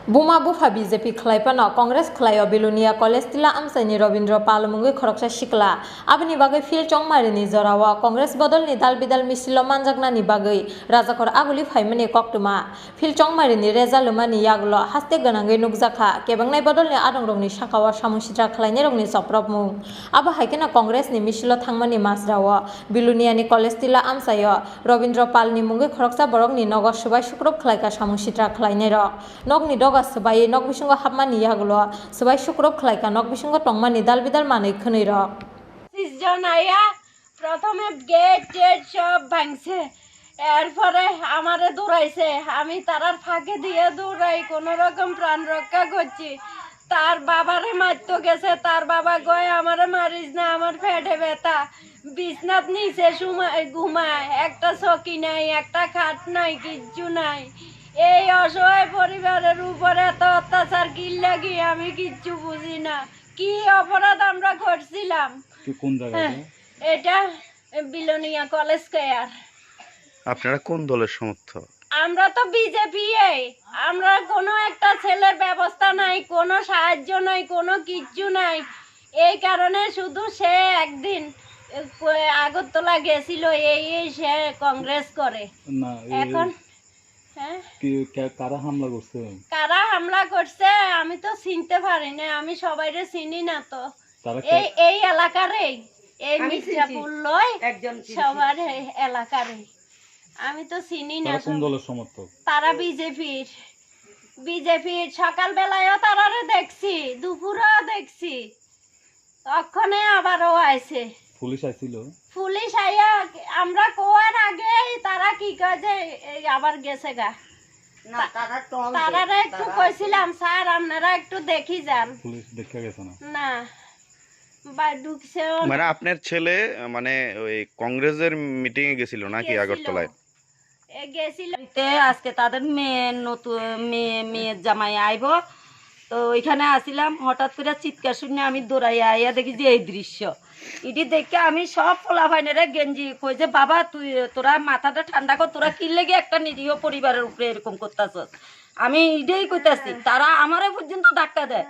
Buma bupha B J P khlai phano Congress khlaio Bilonia College tila amchaini Robindra Pal mungwi khoroksa sikla. Aboni bagwi field chongmarini jorao Congress bodolni dal bidal misilo manjaknani bagwi rajakhor aguli phaimani koktwma. Field chongmarini reza lumani yagulo haste gwnangwi nukjakha kebengnai bodolni adongrokni sakao samung sitra khlainairokni chopropmung. Abo hai kheno Congressni misilo thangmani majrao Biloniani college tila amchaio Robindra Palni mungwi khoroksa borokni nogo swbai sukrup khlaikha samung sitra khlainairok. Nokni doga swbaiwi nok bisingo hapmani yagulo swbai sukrup khlaikha nok bisingo tongmani dal bidal manwi khwnwirok. পঁচিশ জন আইয়া প্রথমে gate TET সব ভাঙছে। এরপরে আমারে দৌড়াইছে, আমি তারার ফাঁকে দিয়ে দৌড়াই, কোনো রকম প্রাণ রক্ষা করছি। তার বাবারে মারতো গেছে, তার বাবা কয়, "আমারে মারিস না, আমার পেটে ব্যথা।" বিছনাত নিচে সুমায়, ঘুমায়, একটা চকি নাই, একটা খাট নাই, কিচ্ছু নাই। এই অসহায় পরিবারের উপরে এত অত্যাচার কিল্লাগি আমি কিচ্ছু বুঝি না। কি অপরাধ আমরা করছিলাম? কি, কোন জায়গা হ্যাঁ, এটা? এটা বিলোনিয়া কলেজ স্কয়ার। আপনারা কোন দলের সমর্থক? আমরা তো বিজেপি। এই আমরা কোনো একটা ছেলের ব্যবস্থা নাই, কোনো সাহায্য নাই, কোনো কিচ্ছু নাই। এই কারণে শুধু সে একদিন, এ, ক-, আগরতলা গেছিল, এই, এই সে কংগ্রেস করে। না, এই এখন, হ্যাঁ? কি, কে-, কারা হামলা করছে? কারা হামলা করছে আমি তো চিনতে পারি না, আমি সবাইরে চিনি না তো। তারা কে? এই, এই এলাকারই, এই আমি চিনছি। মির্জাপুর লয়, একজন চিনছি। সবার এই এলাকারই। আমি তো চিনি না তারা কোন সব। দলের সমর্থক? তারা বিজেপির। বিজেপির। সকালবেলায়ও তারারে দেখছি, দুপুরেও দেখছি, অক্ষণে আবারও আইছে। পুলিশ আইছিল? পুলিশ আইয়া আমরা কোয়ার আগেই তারা কি কয় যে এই আবার গেছে গা। না, তা-, তারা টহল দেয়, তারারে একটু তারা কইছিলাম, "স্যার, আপনারা একটু দেখি যান।" পুলিশ দেখে গেছে না? না, বা ঢুকছেও না। মানে আপনার ছেলে, আহ, মানে ওই কংগ্রেসের মিটিং এ গেছিল নাকি গেছিল। আগরতলায়? এ গেছিল। বাড়িতে আজকে তাদের মেয়ে নতুন মেয়ে, মেয়ের জামাই আইবো। তো ওইখানে আসিলাম, হঠাৎ করে চিৎকার শুনে আমি দৌড়াইয়া আইয়া দেখি যে এই দৃশ্য। ইডি দেখে আমি সব পোলাপাইনেরা গেঞ্জি কই যে, "বাবা, তুই, তোরা মাথাটা ঠান্ডা কর, তোরা কি লেগে একটা নিরীহ পরিবারের উপরে এরকম করতাছস?" আমি এটাই কইতাছি, তারা আমারে পর্যন্ত ধাক্কা দেয়।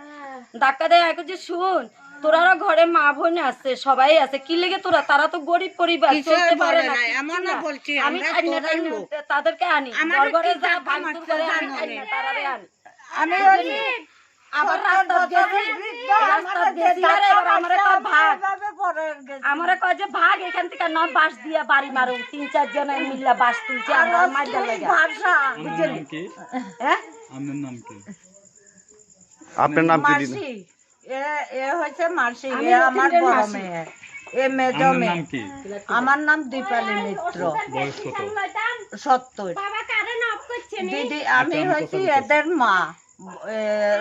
ধাক্কা দেয়, আমি কই যে, "শুন, তোরারও ঘরে মা বোন আছে, সবাই আছে, কি লেগে তোরা, তারা তো গরিব পরিবার, কিছু চলতে পারে বলে না, নাই, কিচ্ছু আমরা না।" বলছি, আমি আমরা টাইনা তোরাই টাইনা লোক। তাদেরকে আনি, আমার ঘর ঘরে কি যা টাকা ভাঙচুর মারছে করে, আমি জানো টাইনা নি? তারারে আনি। আমি ওই আবার সত্তর রাস্তাত বছরের গেছি, বৃদ্ধ, রাস্তাত আমাদের গেছি, যে আরে এবার টাকা আমারে মারছে, কয়, আমরা "ভাগ।" এভাবে পড়ে গেছি। আমারে কয় যে, "ভাগ এখান থেকে, না বাঁশ দিয়া বাড়ি মারুম।" তিন চার জনে মিল্লা বাঁশ তুলছে, আর আমরা মাইর অস্থির লাগে। ভাষা। আপনার বুঝছেন? নাম কি? হ্যাঁ? আপনার নাম কি? আপনার নাম কি দিদি? মাসি। এ, এ হচ্ছে মাসি, এ আমার বড় মেয়ে, এ মেজো মেয়ে। আমার নাম দীপালি মিত্র। বয়স কত? সত্তর। দিদি, আমি হচ্ছি এদের মা, এ,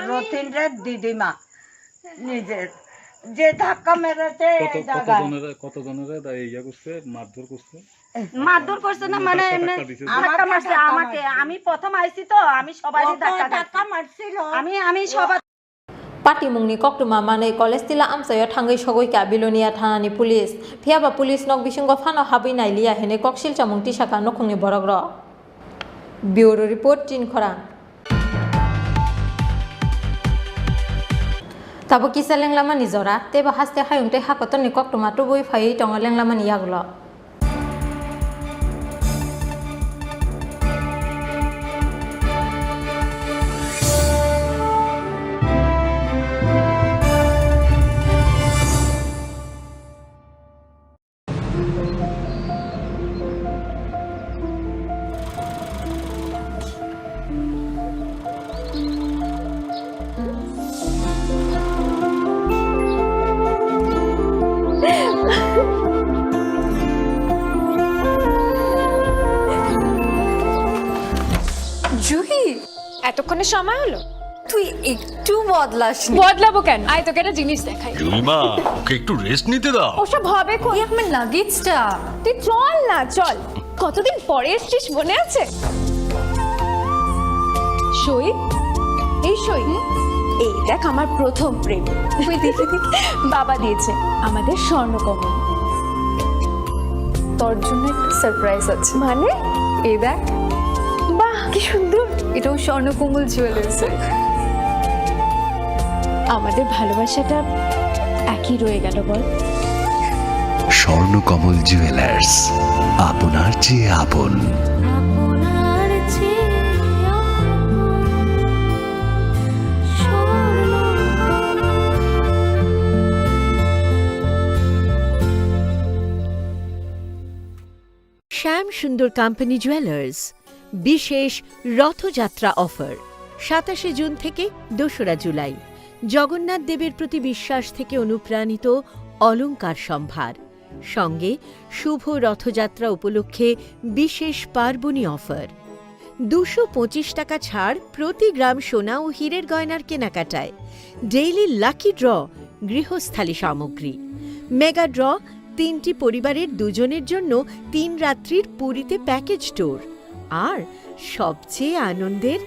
রথিনরের দিদিমা। নিজের যে ধাক্কা মেরেছে এই জায়গায়। কতজনের, কতজনের ইয়ে করছে, মারধর করছে? মারধর করছে না, মানে এমনি ধাক্কা মারছে আমাকে। আমি প্রথম আইছি তো, আমি সবাইকে ধাক্কা মারছিল। আমি, আমি সবার Patimungni koktwma manwi college tila amchaio thangwi sogwi kha Bilonia thanani police. Phiyaba police nok bisingo phano habwi nailiya hinwi koksil chamung tisakha nukhungni borokrok. Bureau report, Chinkhorang. Tabuk kisa lenglamani jora, teibo haste hayung tei hakotorni koktwma tubui phaiwi tongo lenglamani yagulo. Juhi, এতক্ষণে সময় হলো? তুই একটু বদলাসনি। বদলাবো কেন? আয়, তোকে একটা জিনিস দেখাই। জুলিমা, ওকে একটু রেস্ট নিতে দাও। ওসব হবে কোন? এই আমার লাগেজটা। তুই চল না, চল। কতদিন পরে এসছিস, মনে আছে? সই, এই সই। হুম? এই দেখ, আমার প্রথম প্রেম। ওই দেখে দেখে বাবা দিয়েছে আমাদের স্বর্ণকমল। তোর জন্য একটা সারপ্রাইজ আছে। মানে? এই দেখ। বাহ, কি সুন্দর। এটাও স্বর্ণকমল জুয়েলার্স। আমাদের ভালোবাসাটা একই রয়ে গেল, বল? স্বর্ণকমল জুয়েলার্স, আপনার চেয়ে আপন। শ্যাম সুন্দর কোম্পানি জুয়েলার্স, বিশেষ রথযাত্রা অফার, সাতাশে জুন থেকে দোসরা জুলাই। জগন্নাথ দেবের প্রতি বিশ্বাস থেকে অনুপ্রাণিত অলংকার সম্ভার, সঙ্গে শুভ রথযাত্রা উপলক্ষে বিশেষ পার্বণী অফার। দুশো পঁচিশ টাকা ছাড় প্রতি গ্রাম সোনা ও হীরের গয়নার কেনাকাটায়। ডেইলি লাকি ড্র, গৃহস্থালী সামগ্রী। মেগা ড্র, তিনটি পরিবারের দুজনের জন্য তিন রাত্রির পুরীতে প্যাকেজ ট্যুর। আর সবচেয়ে আনন্দের,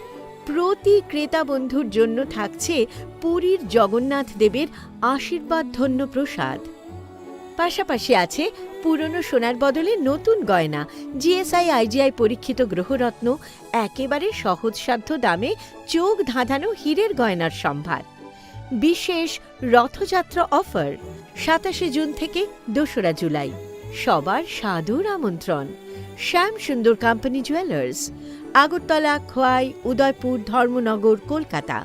প্রতি ক্রেতা বন্ধুর জন্য থাকছে পুরীর জগন্নাথ দেবের আশীর্বাদ ধন্য প্রসাদ। পাশাপাশি আছে পুরনো সোনার বদলে নতুন গয়না, জিএসআই আইজিআই পরীক্ষিত গ্রহরত্ন, একেবারে সহজসাধ্য দামে চোখ ধাঁধানো হীরের গয়নার সম্ভার। বিশেষ রথযাত্রা অফার, সাতাশে জুন থেকে দোসরা জুলাই। সবার সাদর আমন্ত্রণ। শ্যাম সুন্দর কোম্পানি জুয়েলার্স, আগরতলা, খোয়াই, উদয়পুর, ধর্মনগর, কলকাতা।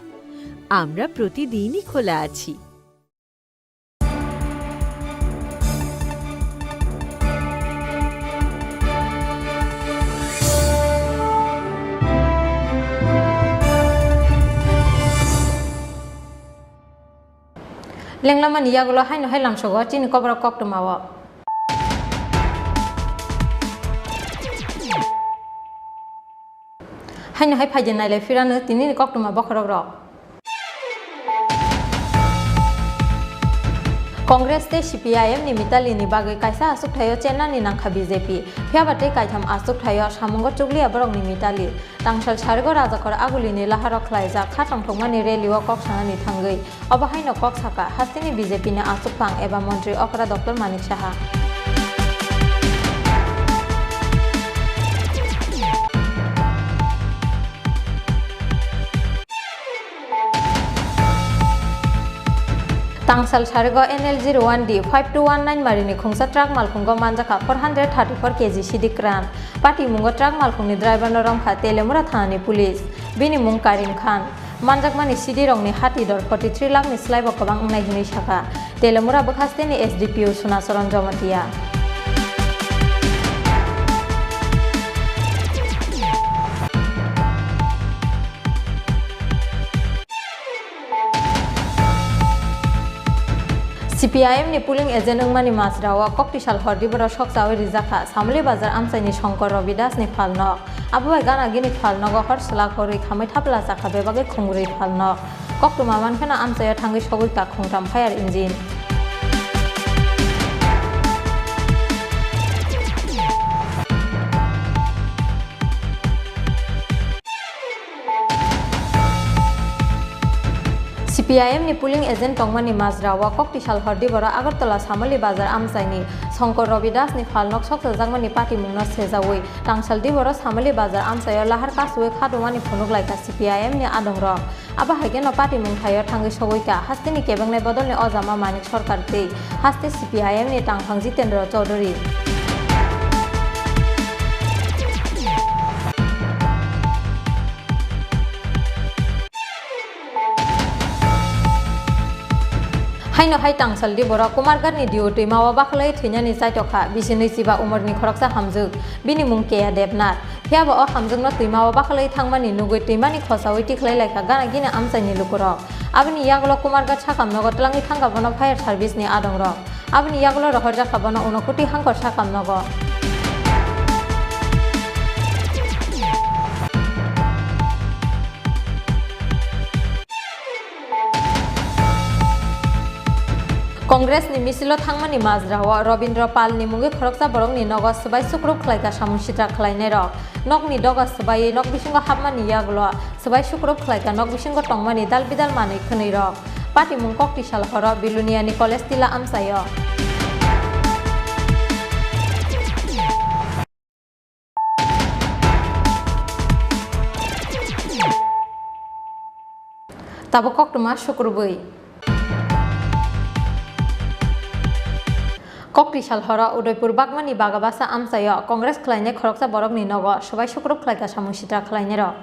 আমরা প্রতিদিনই খোলা আছি। Lenglamani yagulo haino hai lamsogo chini koborok koktwmao. Haino hai phaidi nailai phirano tinini koktwma bokhorok rok. Congress tei C P I M ni mitali ni bagwi kaisa achukthai o chennani nangkha B J P. Phiyaba tei kaitham achukthai o samungo chukliya borok ni mitali. Tangsal sarigo rajakhor aguli ni laharo khlaijak kha tongthokmani rally o kok sanani thangwi. Obo haino kok saka, hasteni B J P ni achukphang eba montri okra Doctor Manik Saha. Tangsal sarigo N L zero one D five two one nine marini khungsa truck malkhungo manjakha four hundred thirty-four K G sidik kran. Patimungo truck malkhungni driver no romkha Telemura thanani police. Bini mung Karim Khan. Manjakmani sidirokni hati dor forty three lakhni slaibo kwbang wngnai hwnwi sakha. Telemura bwkhasteni S D P O Sunacharan Jamatia. C P I M ni polling agent wngmani majra o koktisal hor diboro sokchawi rijak kha Samoli Bazar amchaini Shankar Ravi Das ni phalnok. Abo bai gana gini phalnogo hor swlak horwi khamwi thapla chakha bebagwi khungbrwi phalnok. Koktwma mankheno amchaio thangwi sogwi kha khungtham fire engine. C P I M ni polling agent tongmani majra o koktisal hor diboro Agartala Samoli Bazar amchaini Shankar Ravi Das ni phalnok sokchajakmani patimungno sejawi tangsal diboro Samoli Bazar amchaio lahar kasui khatumani phunuk laikha C P I M ni adongrok. Abo hai kheno patimung thaio thangwi sogwi kha hasteni kebengnai bodolni ojama Manik Sarkar tei haste C P I M ni tangphang Jitendra Chaudhary. Haino hai tangsaldi borok Kumarghat ni Diu twima o bakhwlai thwinani chaitokha bisi nwi chiba umor ni khoroksa hamjwk, bini mung Keya Debnath. Phiya bo o hamjwkno twima o bakhwlai thangmani nugwi twimani khosaui tikhlai laikha gana gini amchaini lukurok. Aboni yagulo Kumarghat sakamnogo twlangwi thangkha bono fire service ni adongrok. Aboni yagulo rohorjakha bono Unakoti Hangkor sakamnogo. Congress ni misilo thangmani majra o Robindra Pal ni mungwi khoroksa borokni nogo swbai sukrup khlaikha samung sitra khlainairok. Nokni doga swbaiwi nok bisingo hapmani yagulo swbai sukrup khlaikha nok bisingo tongmani dal bidal manwi khwnwirok. Patimung koktisal horo Biluniani College Tila amchaio. Tabuk koktwma sukrubwi. Koktisal horo Udaipur Bagmani Bagabasa amchaio Congress khlainai khoroksa borokni nogo swbai sukrup khlaikha samung sitra khlainairok.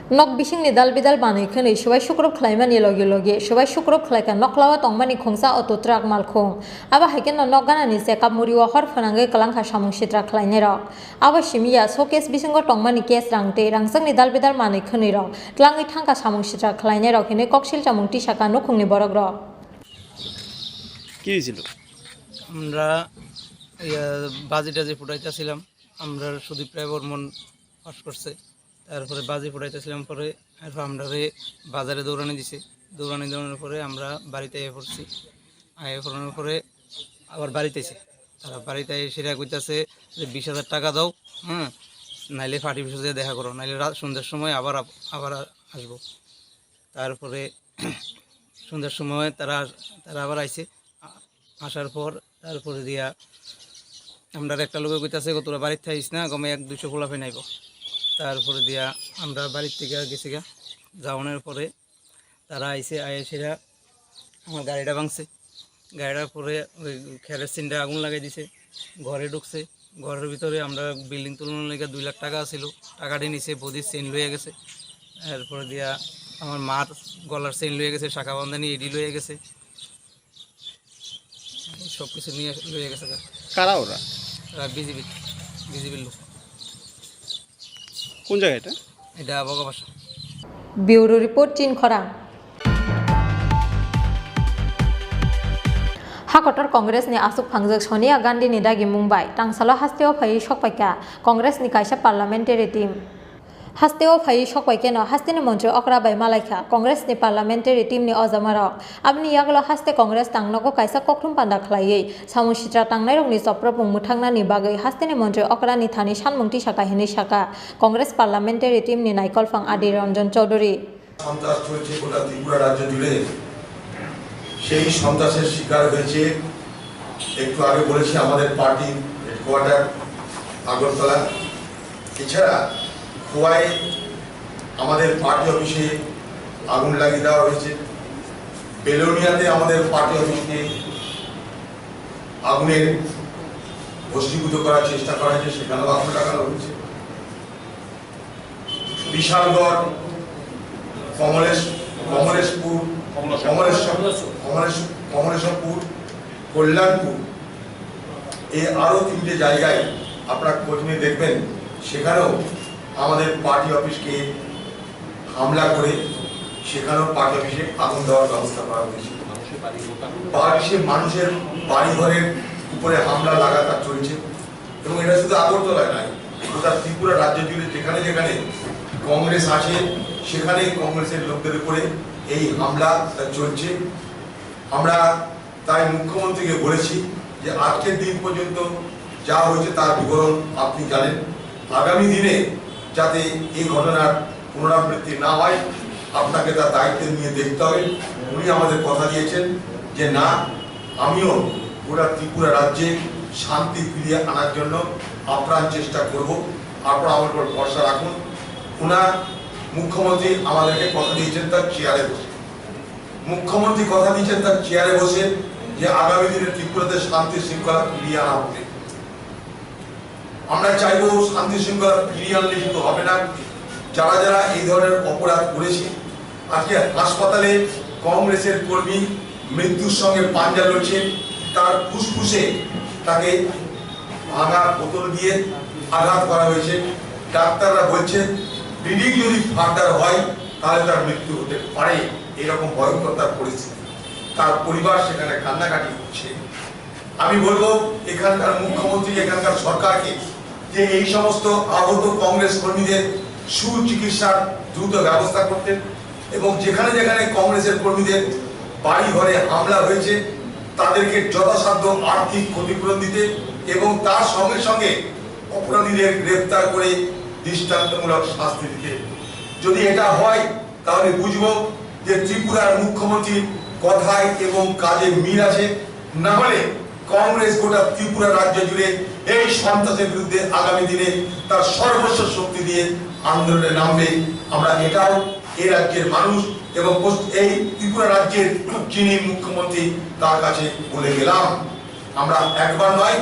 Nok bisingni dal bidal manwi khwnwi swbai sukrup khlaimani logi logi swbai sukrup khlaikha noklao tongmani khungsa auto truck malkhung. Abo hai kheno nok ganani chekap murio hor phwnangwi kwlangkha samung sitra khlainairok. Abo simi ya showcase bisingo tongmani cash rang tei rangchakni dal bidal manwi khwnwirok twlangwi thangkha samung sitra khlainairok hinwi koksil chamung tisakha nukhungni borokrok. কি হয়েছিল? আমরা, ইয়া, বাজি টাজি ফুটাইতেছিলাম। আমরা সুদীপ রায় বর্মন পাস করছে। তারপরে বাজি ফুটাইতেছিলাম পরে, এরপর আমরারে বাজারে দৌড়ানি দিছে। দৌড়ানি দেওয়ানোর পরে আমরা বাড়িতে আইয়া পড়ছি। আইয়া পড়ানোর পরে আবার বাড়িতে আইছে। তারা বাড়িতে আইয়া সেটা কইতাছে যে, "বিশ হাজার টাকা দাও, হ্যাঁ, নাইলে পার্টি অফিসে যেয়ে দেখা করো, নাইলে রাত সন্ধ্যার সময় আবার আব-, আবার আ-, আসবো।" তারপরে সন্ধ্যার সময় তারা আস-, তারা আবার আইছে। আ-, আসার পর তারপরে দিয়া আমরার একটা লোকে কইতাছে, "গো, তোরা বাড়িত থাইস না, গমে এক দুইশো পোলাপাইন আইবো।" তারপরে দিয়া আমরা বাড়ির থেকে গেছি গা, যাওয়ানোর পরে তারা আইছে, আইয়া সেরা আমার গাড়িটা ভাঙছে। গাড়িটার পরে ওই কেরোসিনটা আগুন লাগাই দিছে, ঘরে ঢুকছে। ঘরের ভিতরে আমরা বিল্ডিং তুলনার লেগে দুই লাখ টাকা ছিল, টাকাটি নিছে, বৌদির চেইন লইয়া গেছে। এরপরে দিয়া আমার মার গলার চেইন লইয়া গেছে, শাখা বান্ধানি এডি লইয়া গেছে। সব কিছু নিয়ে লইয়া গেছে গা। কারা ওরা? ওরা বিজিবি, বিজিবির লোক। কোন জায়গা এটা? এটা বগবাসা। Bureau report, Chinkhorang. Hakotor Congress ni aswk phangjak Sonia Gandhi ni dagi mung bai tangsalo hasteo phaiwi sokpaikha Congress ni kaisa parliamentary team. Hasteo phaiwi sokpai kheno hasteni montri okra bai malaikha Congress ni parliamentary team ni ojamarok. Aboni yagulo haste Congress tangnogo kaisa koktwm panda khlaiwi samung sitra tangnairokni chopropung mwthangnani bagwi hasteni montri okrani thani sanmung tisakha hinwi sakha Congress parliamentary team ni naikolphang Adir Ranjan Chaudhary. সন্ত্রাস চলছে গোটা ত্রিপুরা রাজ্য জুড়ে। সেই সন্ত্রাসের শিকার হয়েছে, একটু আগে বলেছি, আমাদের পার্টির হেডকোয়ার্টার আগরতলা। এছাড়া খোয়াই আমাদের পার্টি অফিসে আগুন লাগিয়ে দেওয়া হয়েছে। বেলোনিয়াতে আমাদের পার্টি অফিসকে আগুনের ভস্মীভূত করার চেষ্টা করা হয়েছে, সেখানেও আগুন লাগানো হয়েছে। বিশালগড়, কমলেশ, কমলেশপুর, কমলেশ্বর। কমলেশ্বর, কমলেশ-, কমলেশ্বরপুর, কল্যাণপুর, এই আরও তিনটে জায়গায় আপনারা খোঁজ নিয়ে দেখবেন, সেখানেও আমাদের পার্টি অফিসকে হামলা করে সেখানেও পার্টি অফিসে আগুন দেওয়ার ব্যবস্থা করা হয়েছে। বাড়ির সে মানুষের বাড়িঘরের উপরে হামলা লাগাতার চলছে এবং এটা শুধু আগরতলায় নয়, গোটা ত্রিপুরা রাজ্য জুড়ে যেখানে যেখানে কংগ্রেস আছে সেখানে কংগ্রেসের লোকদের উপরে এই হামলা চলছে। আমরা তাই মুখ্যমন্ত্রীকে বলেছি যে আজকের দিন পর্যন্ত যা হয়েছে তার বিবরণ আপনি জানেন। আগামী দিনে যাতে এই ঘটনার পুনরাবৃত্তি না হয়, আপনাকে তার দায়িত্ব নিয়ে দেখতে হবে। উনি আমাদের কথা দিয়েছেন যে না, আমিও গোটা ত্রিপুরা রাজ্যে শান্তি ফিরিয়ে আনার জন্য আপ্রাণ চেষ্টা করব। আপনারা আমার উপর ভরসা রাখুন। ওনার মুখ্যমন্ত্রী আমাদেরকে কথা দিয়েছেন তার চেয়ারে বসে। মুখ্যমন্ত্রী কথা দিয়েছেন তার চেয়ারে বসে যে আগামী দিনে ত্রিপুরাতে শান্তি শৃঙ্খলা ফিরিয়ে আনা হবে। আমরা চাইবো শান্তি শৃঙ্খলা ফিরিয়ে আনলে শুধু হবে না, যারা যারা এই ধরনের অপরাধ করেছে, আজকে হাসপাতালে কংগ্রেসের কর্মী মৃত্যুর সঙ্গে পাঞ্জা লড়ছে, তার ফুসফুসে তাকে ভাঙা বোতল দিয়ে আঘাত করা হয়েছে। ডাক্তাররা বলছেন ব্লিডিং যদি ফার্দার হয় তাহলে তার মৃত্যু হতে পারে, এরকম ভয়ঙ্কর তার পরিস্থিতি। তার পরিবার সেখানে কান্নাকাটি করছে। আমি বলবো এখানকার মুখ্যমন্ত্রী, এখানকার সরকারকে যে এই সমস্ত আহত কংগ্রেস কর্মীদের সুচিকিৎসার দ্রুত ব্যবস্থা করতে এবং যেখানে যেখানে কংগ্রেসের কর্মীদের বাড়ি ঘরে হামলা হয়েছে তাদেরকে যথাসাধ্য আর্থিক ক্ষতিপূরণ দিতে এবং তার সঙ্গে সঙ্গে অপরাধীদের গ্রেপ্তার করে দৃষ্টান্তমূলক শাস্তি দিতে। যদি এটা হয় তাহলে বুঝবো যে ত্রিপুরার মুখ্যমন্ত্রীর কথায় এবং কাজে মিল আছে। না হলে কংগ্রেস গোটা ত্রিপুরা রাজ্য জুড়ে এই সন্ত্রাসের বিরুদ্ধে আগামী দিনে তার সর্বস্ব শক্তি দিয়ে আন্দোলনে নামবে। আমরা এটাও এই রাজ্যের মানুষ এবং পশ্চ-, এই ত্রিপুরা রাজ্যের যিনি মুখ্যমন্ত্রী তার কাছে বলে গেলাম। আমরা একবার নয়,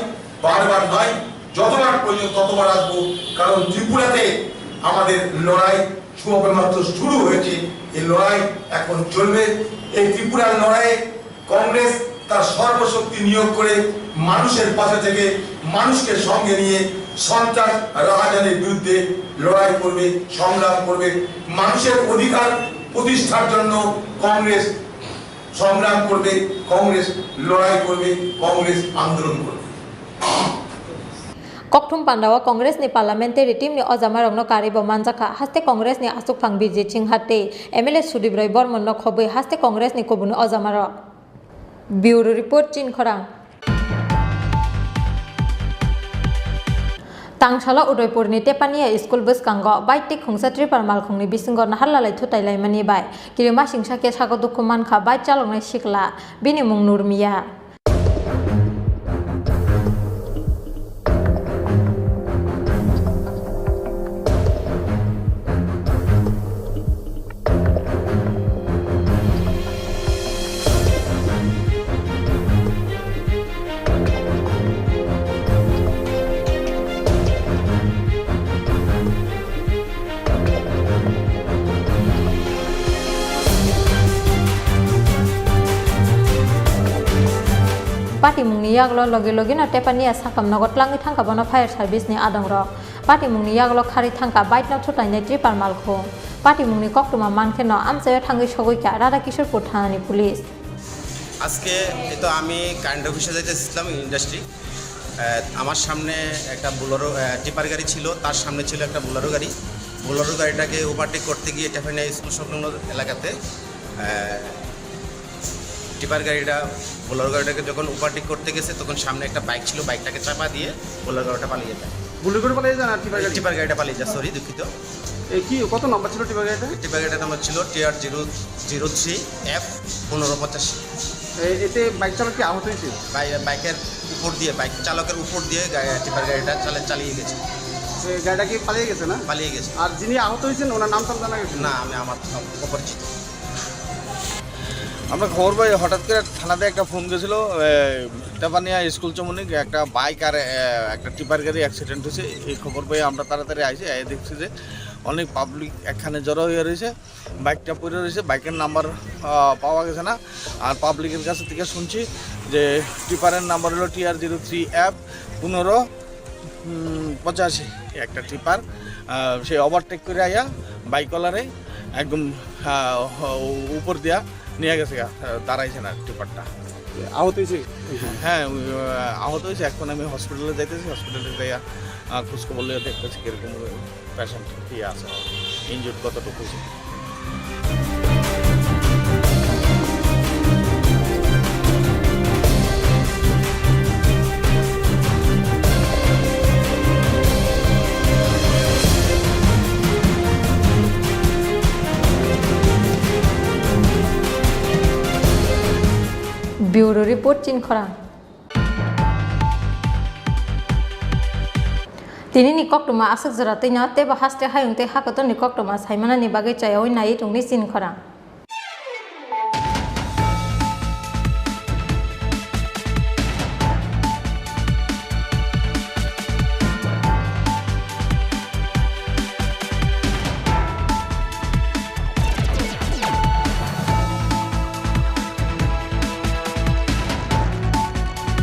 বারবার নয়, যতবার প্রয়োজন ততবার আসবো, কারণ ত্রিপুরাতে আমাদের লড়াই সবেমাত্র শুরু হয়েছে। এই লড়াই এখন চলবে। এই ত্রিপুরার লড়াইয়ে কংগ্রেস তার সর্বশক্তি নিয়োগ করে মানুষের পাশে থেকে মানুষকে সঙ্গে নিয়ে সন্ত্রাস রাহাজানির বিরুদ্ধে লড়াই করবে, সংগ্রাম করবে। মানুষের অধিকার প্রতিষ্ঠার জন্য কংগ্রেস সংগ্রাম করবে, কংগ্রেস লড়াই করবে, কংগ্রেস আন্দোলন করবে। Kokthum pandao Congress ni parliamentary team ni ojamarokno karwi bo manjakha, haste Congress ni achukphang Bijit Singha tei M L A Sudip Roy Bormon no khobwi haste Congress ni kubuni ojamarok. Bureau Report, Chinkhorang. Tangsalo Udaipurni Tepania school bwskango bike tei khungsa tripper malkhungni bisingo naharlalai thutai laimani bai kirimasingsa khe sago dukhu mankha bike chaloknai sikla, bini mung Nurmiya. Patimungni yagulo logi logino Tepania sakam nogo tlangwi thangkha bono fire service ni adongrok. Patimungni yagulo kharwi thangkha bike no thutainai tripper malkhung. Patimungni koktwma mankheno amchaio thangwi sogwikha Radha Kishorpur thanani police. আজকে এই তো আমি কারেন্ট অফিসে যাইতেছিলাম ইন্ডাস্ট্রি। আহ, আমার সামনে একটা বুলেরো, আহ, টিপার গাড়ি ছিল, তার সামনে ছিল একটা বুলেরো গাড়ি। বুলেরো গাড়িটাকে ওভারটেক করতে গিয়ে টেফানিয়া স্কুল সংলগ্ন এলাকাতে, আহ, টিপার গাড়িটা, বুলেরো গাড়িটাকে যখন ওভারটেক করতে গেছে, তখন সামনে একটা বাইক ছিল, বাইকটাকে চাপা দিয়ে বুলেরো গাড়িটা পালিয়ে যায়। গুলি করে পালিয়ে যায় না টিপার গাড়ি? টিপার গাড়িটা পালিয়ে যায়, সরি, দুঃখিত। এই কি, কত নাম্বার ছিল টিপার গাড়িটা? টিপার গাড়িটার নাম্বার ছিল T R zero zero three F পনেরো পঁচাশি। এ-, এতে বাইক চালক কি আহত হয়েছে? বাই-, বাইকের উপর দিয়ে, বাইক চালকের উপর দিয়ে গা-, টিপার গাড়িটা চালে-, চালিয়ে গেছে। এ, গাড়িটা কি পালিয়ে গেছে না? পালিয়ে গেছে। আর যিনি আহত হয়েছেন, ওনার নাম টাম জানা গেছে? না, আমি আমার অপরিচিত। আমরা খবর পাই, হঠাৎ করে থানাতে একটা ফোন গেছিল, এ, টেপানিয়া স্কুল চমুনি একটা বাইক আর, এ, একটা টিপার গাড়ি অ্যাক্সিডেন্ট হয়েছে। এই খবর পেয়ে আমরা তাড়াতাড়ি আইছি, আই দেখছি যে অনেক পাবলিক এখানে জড়ো হয়ে রয়েছে। বাইকটা পড়ে রয়েছে, বাইকের নাম্বার, আহ, পাওয়া গেছে না। আর পাবলিকের কাছ থেকে শুনছি যে টিপারের নাম্বার হলো T R zero three F পনেরো পঁচাশি, একটা টিপার, আহ, সে ওভারটেক করে আইয়া বাইকওয়ালারে একদম, আহ, উপর দিয়া নিয়ে গেছে গা, আহ, দাঁড়াইছে না টিপারটা। আহত হয়েছে? হ্যাঁ, ওই, আহ, আহত হয়েছে। এখন আমি হসপিটালে যাইতেছি, হসপিটালে যাইয়া, আহ, খোঁজ খবর লইয়া দেখতেছি কিরকম পেশেন্ট কি আছে, ইনজুর্ড কতটুকু হয়েছে। Bureau report, Chini Khorang. Tini ni koktwma aswk jora twino teibo haste hayung tei hakotor ni koktwma saimanani bagwi chayaui naiwi tongdi Chini Khorang.